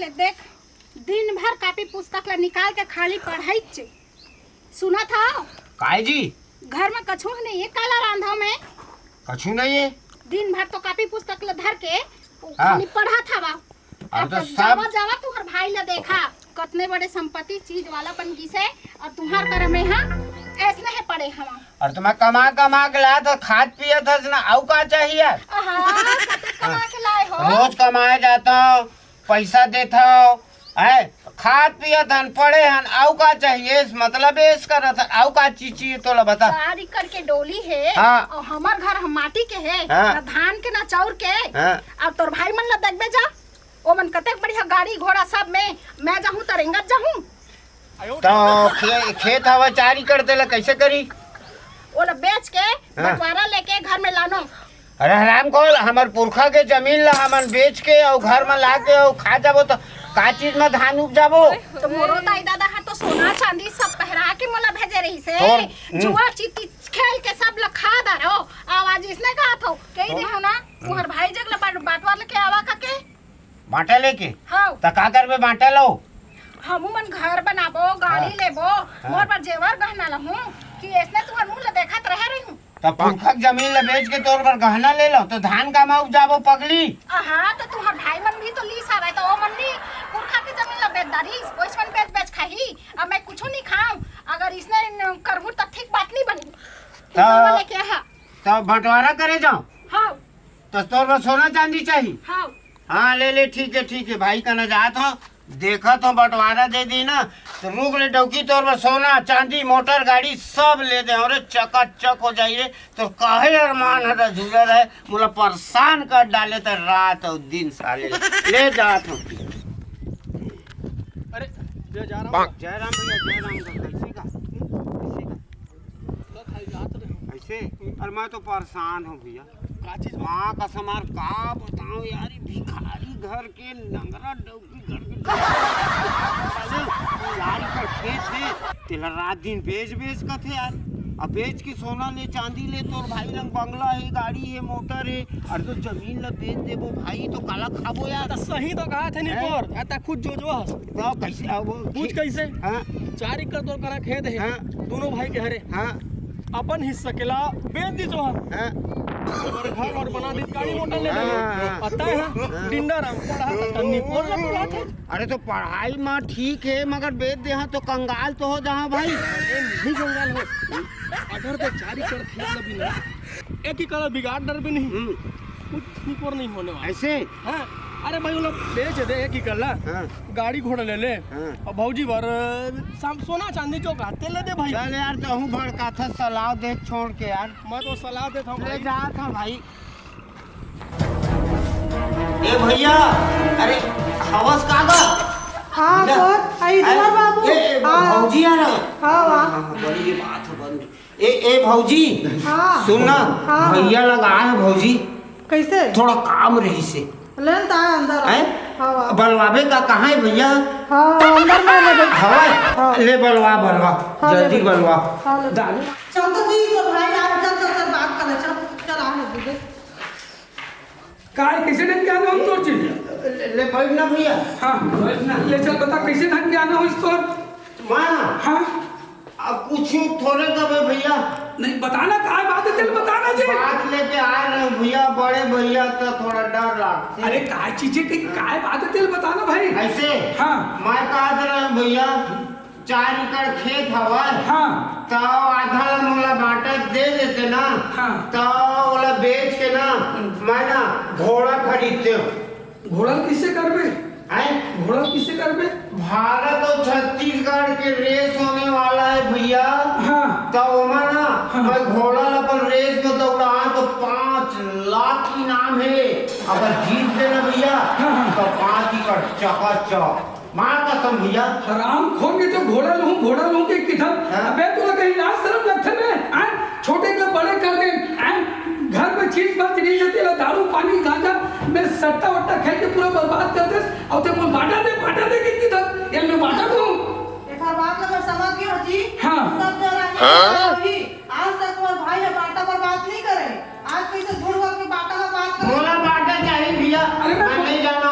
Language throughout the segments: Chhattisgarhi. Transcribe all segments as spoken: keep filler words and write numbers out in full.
देख, दिन भर कापी पुस्तक ला निकाल के खाली पढ़ाई चे। सुनत हव? काय जी? घर में कछु नहीं है, काला रांधव में? कछु नहीं है। दिन भर तो कापी पुस्तक ला धर के हाँ। खाली पढ़त हवा। अरे अब तो तब सब जावा, जावा, तुहर भाई ला देखा, कतने बड़े संपत्ति चीज वाला बन गिस हे, और तुहर कर में हाँ ऐसने है पड़े हवा। अरे तो मैं कमा कमा के लात हँव, खात पियत हस ना, अउ का चाहिए यार? आहा, कते कमा के लाए हो? रोज कमाए जात हँव, पैसा देत हँव, हैं, खात पियत हन, पड़े हन, अउ का चाहिए? इस मतलब इस करत हन, अउ का चीज चाहिए तोला बता। चार एकड़ के डोली है, हाँ। और हमर घर हम माटी के है, हाँ। ना धान के ना चाउर के, हाँ। और तोर भाई मन ला देखबे जा, ओमन कतेक बढ़िया गाड़ी घोड़ा सब में, मैं जाहूँ त रेंगत जाहूँ। तो खे-, खेत हवा चार एकड़, तेला कैसे करी? ओला बेच के हाँ। बंटवारा लेके घर में लानो। अरे हराम खोर, हमर पुरखा के जमीन ला हमन बेच के अउ घर में ला के अउ खा जाबो तो का चीज में धान उपजाबो? तो मोरो दाई दादा हा तो सोना चांदी सब पहरा के मोला भेजे रहिस हे। तोर, हम्म। जुआ चीटी खेल के सब ला खा डारो। आवाज इसने कहा थो, कही तो? दे हो ना, हम्म। तुहर भाई जग ला बांट-, बांटवारा लेके आवा का के? बांटा लेके? हाँ। त का करबे बांटा लो? हमू मन घर बनाबो, गाड़ी हाँ। लेबो, हाँ। मोर बर जेवर गहना लहूं कि ऐसने तुहर मुंह ल देखत रहे रही हूँ। त पुरखक जमीन ल बेच के तोर बर गहना ले लो, तो धान कामा उपजाबो पगली? हाँ, तो तुहर भाई मन भी तो लीस हवे, तो ओ मन नी पुरखा के जमीन ल बेच डारिस, ओइस मन बेच बेच खाही। अब मैं कुछू नहीं खाऊं, अगर इसने न करहूं त ठीक बात नहीं बनी। त, तो लेके हा। त बंटवारा करे जाओ। हाँ। त तोर बर सोना चांदी चाही? हाँ। हाँ, ले, ले, ठीक है, ठीक है, भाई कना जात हँव, देखत हँव, बंटवारा दे दी ना, तो रुक ले डौकी, तोर बर सोना, चांदी, मोटर, गाड़ी सब ले दे हँव रे, चकाचक हो जाही रे, तोर काहे अरमान हर अधूरा रहे, मोला परेशान कर डाले त रात अउ दिन साले, ले जात हँव। अरे, जय जय राम। जय राम भैया, जय राम भैया, कैसे का? कैसे का? तो खाली जात रहे हो। ऐसे? अरे मैं तो परेशान हँव भैया। का चीज बा? माँ कसम यार, का बताओ यार, ये भिखारी घर के नंगरा डौकी घर के साले, चार एकड़ खेत हे, तेला रात दिन बेच बेच कथे यार। अब बेच के सोना ले, चांदी ले, तोर भाई लंग बंगला हे, गाड़ी हे, मोटर हे, अरे तो जमीन ला बेच देबो भाई, तो काला खाबो यार? त सही तो कहा थे हैं? निपोर, आ त खुद जोजवा हस। तो कैसे अब वो पूछ खे-, कैसे? हाँ। चार एकड़ तोर करा खेत हे, हाँ। दोनों भाई के हरे। हाँ। अपन हिस्सा के ला बेच दी जो हम। हाँ। और घर और बना दी, गाड़ी मोटर ले हाँ, लेंगे। हाँ। पता है, हाँ। डिंडा राम पढ़ा था, तन्नी पोल ना पढ़ा था। अरे तो पढ़ाई में ठीक है, मगर बेच दे हाँ तो कंगाल तो हो जाओ भाई। अरे नहीं कंगाल हो। अगर तो चार एकड़ खेत ला भी नहीं, एक एकड़ बिगाड़ डर भी नहीं। हम्म। कुछ निपोर नहीं होने वाला। ऐसे? हाँ। अरे भाई, वो लोग बेच दे एक एकड़ ला। हाँ। गाड़ी घोड़ा ले ले। हाँ। और भौजी बर, साम-, सोना चांदी जो कहते ले दे भाई। चल यार, तहूँ भड़काथा सलाह दे छोड़ के यार। मैं तो सलाह देता हूँ ले भाई। जात हँव भाई। ए भैया, अरे हवस का गा? हाँ, भैया, कौन? अरे, अरे, बाबू। ए, ए, हाँ। भौजी आ रहा। हाँ, हाँ। हाँ, हाँ, बड़ी बात है, बड़ी। ए, ए भौजी, हाँ। सुन ना, हाँ। भैया लगा है भौजी। कैसे? थोड़ा काम रहिसे। ले न त आए अंदर। हैं? हाँ, हाँ। बलवाबे का कहाँ है भैया? हाँ, अंदर में ले बैठ। हवा? हाँ। ले बलवा, बलवा। हाँ, ले जल्दी बैठ। बलवा। हाँ, ले बैठ। चल तो जी, तो भाई आ, चल, चल, चल, बात कर ले, चल, चल, आ ले, दीदी। काय, कैसे ढंग के आना हो तोर चीज? ले, ले बैठ ना भैया। हाँ, बैठ ना। ले चल बता, कैसे ढंग के आना हो इस तोर? माँ। हाँ। अब कुछ थोड़े कबे भैया। नहीं, बताना, काय बात है, चल बताना जी। बात लेके आए रहे भैया, बड़े भैया तो थोड़ा डर लगते। अरे, काय चीजें की, काय बात है, चल बताना भाई। ऐसे? हाँ। मैं कहा दे रहे भैया, चार एकड़ खेत हवय। हाँ। तो आधा ला मोला बांटा दे देते ना। हाँ। तो ओला बेच के ना, हम्म। मैं ना घोड़ा खरीदते हूँ। घोड़ा किसे करबे? हैं? घोड़ा किसे करबे? भारत और छत्तीसगढ़ के रेस होने वाला है भैया। हाँ। तो ओमा ना, हाँ। मैं घोड़ा ला अपन रेस में दौड़ाए तो पाँच लाख इनाम है। अगर जीत गए ना भैया, हाँ, हाँ। तो पाँच एकड़ चकाचक। माँ कसम भैया। हराम खोर के जो घोड़ा लूं, घोड़ा लूं के किधर? हाँ। अबे तोला कहीं लाज शरम लगथे बे? हैं? छोटे के बड़े कर दे, हैं? घर में चीज बच नहीं है, तेला दारू, पानी, गांजा में सट्टा वट्टा खेल के पूरा बर्बाद कर दे। और ते बोल बांटा दे, बांटा दे के किधर? ये मैं बांटा दूं? एक बार बात लगा समझ गयो जी। हाँ। सब जरा के हाँ। आज तक मोर भाई ह बांटा बर बात नहीं करे। आज कैसे झूठ बोल के बांटा बर बात करे? मोला बांटा चाहिए भैया। अरे मैं मैं नहीं जाना।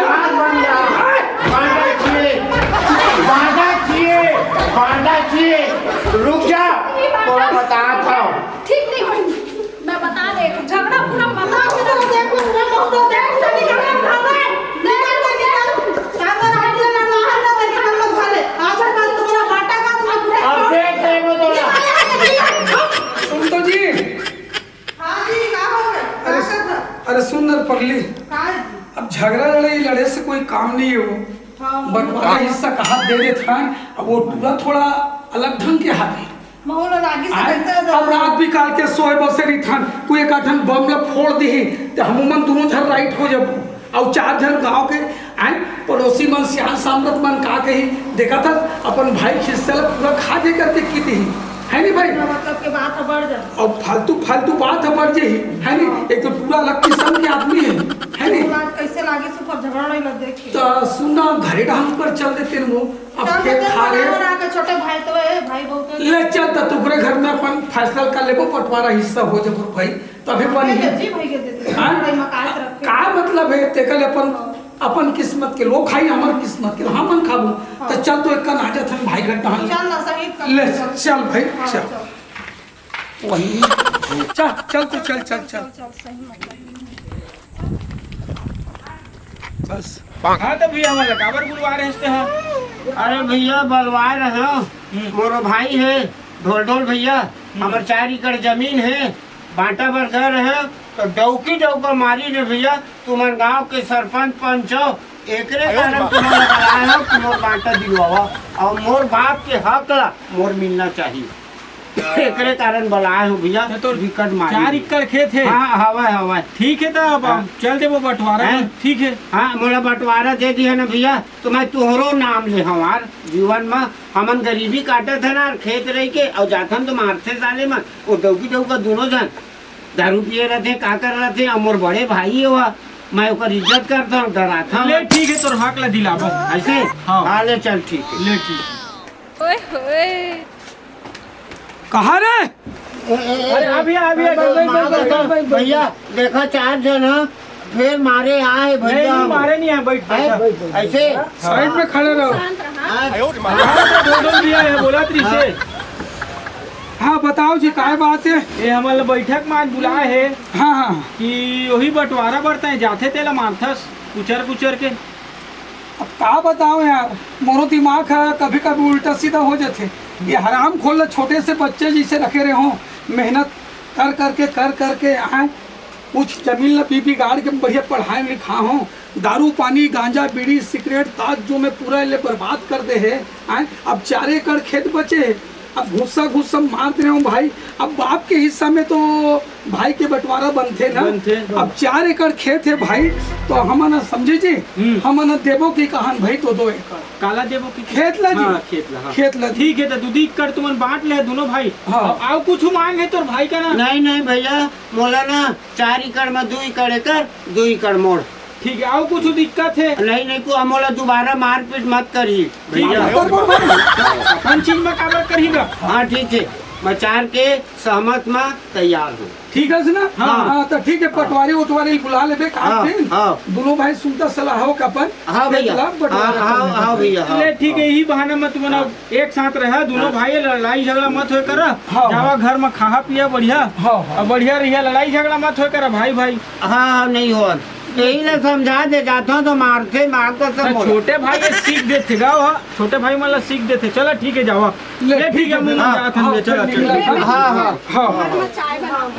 जवान बन जा। बांधा चाहिए, बांधा चाहिए, बांधा चाहिए। रुक जा, तोला बतात हंव। ठीक नहीं होई। मैं बता दे, झगड़ा पूरा बता दे। तो देखो, मैं तो देख से निकल के खा ले। देख से निकल। सागर आज ना बाहर ना निकल के खा ले। आज कल तुम्हारा बाटा का तुम्हारा अब देख ले वो तो। सुन तो जी। हाँ जी, का हो गया? का अरे, करना? अरे सुन न परली। का जी? अब झगड़ा लड़ाई लड़े से कोई काम नहीं है वो। हाँ। बंटवारा हिस्सा कहा दे देत हन, अब वो टूरा थोड़ा अलग ढंग के हाथ है। माहौल अलग ही से आय, कैसे अब रात बिकाल के सोए बसे रहिथन, कोई एक आधन बम ल फोड़ दिही, त हमू मन दोनों झन राइट हो जबो। अउ चार झन गांव के, आय, पड़ोसी मन, सियान सामरथ मन का कही, देखत हस, अपन भाई खिस्सा ल पूरा खा दे करके की दिही, है नी भाई? मतलब के बात ह बढ़ जाए। अब फालतू, फालतू बात ह बढ़ जाही, है नी? हाँ। एक तो पूरा अलग किस्म के आदमी है, है नहीं? आज कैसे लागे से ऊपर झगड़ा नहीं लग देखी। तो सुन ना, घरे डाहर ऊपर चल देते हैं वो। अब चल खेत देते हैं, खारे। बड़ा हो रहा है, छोटे भाई तो है, भाई बहुत है। ले चल, तो तुकरे घर में अपन फैसला कर लेबो, बंटवारा हिस्सा हो जब भाई, तभी बनी। जी भाई के देते हैं, हाँ? भाई मकान तरफ के। का मतलब है, तेकर ले अपन, अपन किस्मत के लोग खाई, हमर किस्मत के हमन खाबो। हाँ। तो चल, तो एक कन आ जात हम भाई घर डाहर। चल ना, सही कर ले, चल। चल भाई, हाँ, चल। चल। वही। चल, चल तो चल, चल, चल। चल, सही मतलब। बस। हाँ तो भैया, हमन ला काबर बुलवा रहे हस तेहा? अरे भैया, बलवा रहे हो, हम्म। मोरो भाई है ढोल ढोल भैया, हम्म। हमर चार एकड़ जमीन है, बांटा बर गए रहे, तो डौकी डौका मारी रे भैया, तुमन गांव के सरपंच पंच हो, एकरे कारण तुमन ला बलाए हो कि मोर बांटा दिलवावा, और मोर बाप के हक ला मोर मिलना चाहिए। एकरे कारण बलाए हो भैया, तो तोर विकट मारी चार है। एकड़ खेत है? हाँ, हवय, हवय। ठीक है, तो अब हाँ। हम चल देबो बंटवारा हैं? में, ठीक है। हाँ, मोला बंटवारा दे दिया ना भैया, तो मैं तोहरो नाम ले हमार जीवन में, हमन गरीबी काटत है ना, खेत रह के, और जाथन तो मारथे साले मन, वो डौकी डौका दोनों जन दारू पिए रहते, का कर रहते, और मोर बड़े भाई है वह, मैं ओकर इज्जत करता हूँ, डराता हूँ। ले ठीक है, तोर हक ला दिलाबो। ऐसे? हाँ। हाँ, ले चल, ठीक है। ले ठीक है। ओए होए। कहाँ रे? ए, ए, ए, अरे, ए, अभी आ, अभी आ, ए, बैठ, बैठ, माँ बैठ, बैठ, कसम, बैठ, बैठ। भैया, देखा चार जन ह, फिर मारे आए नहीं, भैया नहीं, हम। मारे नहीं आए, बैठ, हैं? बैठ। ऐसे? साइड में खड़े रहो। शांत रहा। हाँ। हाँ, तो दो, दो दिया है, बोला त्रिशे। हाँ, बताओ जी, काय बात है? ये हमन ला बैठक में आज बुलाए है हाँ, हाँ। कि वही बंटवारा बरता है, जाथे तेला मारथस, कुचर कुचर के। अब का बताओ यार, मोरो दिमाग ह कभी-कभी उल्टा सीधा हो जाथे। ये हरामखोर ल छोटे से बच्चे जैसे रखे रहे हो, मेहनत कर करके, कर करके आए, कुछ जमीन ल भी बिगाड़ के बढ़िया पढ़ाए लिखा हो, दारू पानी, गांजा, बीड़ी, सिगरेट, ताश जो में पूरा ले बर्बाद कर दे है, आए। अब चार एकड़ खेत बचे है, अब घुस्सा घुस्सा मार दे रहे हो भाई। अब बाप के हिस्सा में तो भाई के बंटवारा बनथे ना। बनथे। अब चार एकड़ खेत है भाई, तो हमन ह समझे जी, हम्म। हमन ह देबो कि कहान भाई तो दो एकड़। काला देबो कि खेत ला जी। हाँ, खेत ला, हाँ। खेत ला जी। ठीक है, तो दू दू एकड़ तुमन बांट ले दोनों भाई। हाँ। अब आउ कुछ मांग है तोर भाई का ना? नहीं, नहीं भैया, मोला ना चार एकड़ में दू एकड़ एकर, दू एकड़ मोर। ठीक है, आउ कुछ दिक्कत है? नहीं, नहीं, को मोला दोबारा मारपीट मत करी भैया। मत कर, मत कर। अपन चीज में काबर करही गा? हाँ, ठीक है, मैं चार के सहमत में तैयार हूँ। ठीक है ना? हाँ। हाँ, तो ठीक है, पटवारी उटवारी बुला लेबे, काट हाँ, दिन। हाँ। दोनों भाई सुनता सलाह हो अपन। हाँ भैया। बंटवारा हाँ, हाँ, करना। हाँ भैया, हाँ, ले ठीक है, हाँ। यही बहाना में तुमन हाँ। एक साथ रहा, दोनों हाँ। भाई लड़ाई झगड़ा मत होए करा। हाँ, जावा हाँ। घर में खाहा पिया बढ़िया। हाँ, हाँ। अब बढ़िया रहिया, लड़ाई झगड़ा मत होए करा भाई भाई। हाँ, हाँ, नहीं हो। यही ला समझा दे जाता हूँ तो मारथे, मार कर सब तो बोला। छोटे भाई ये सीख देथे गा, वह छोटे भाई मन ला सीख देथे। चला ठीक है, जावा। ले, ले, ठीक ठीक है, है, मुंह हाँ, जात हम हाँ, ले, चला, फिर चला। निकला। हाँ, हाँ। हाँ, हाँ। घर में चाय बनाओ।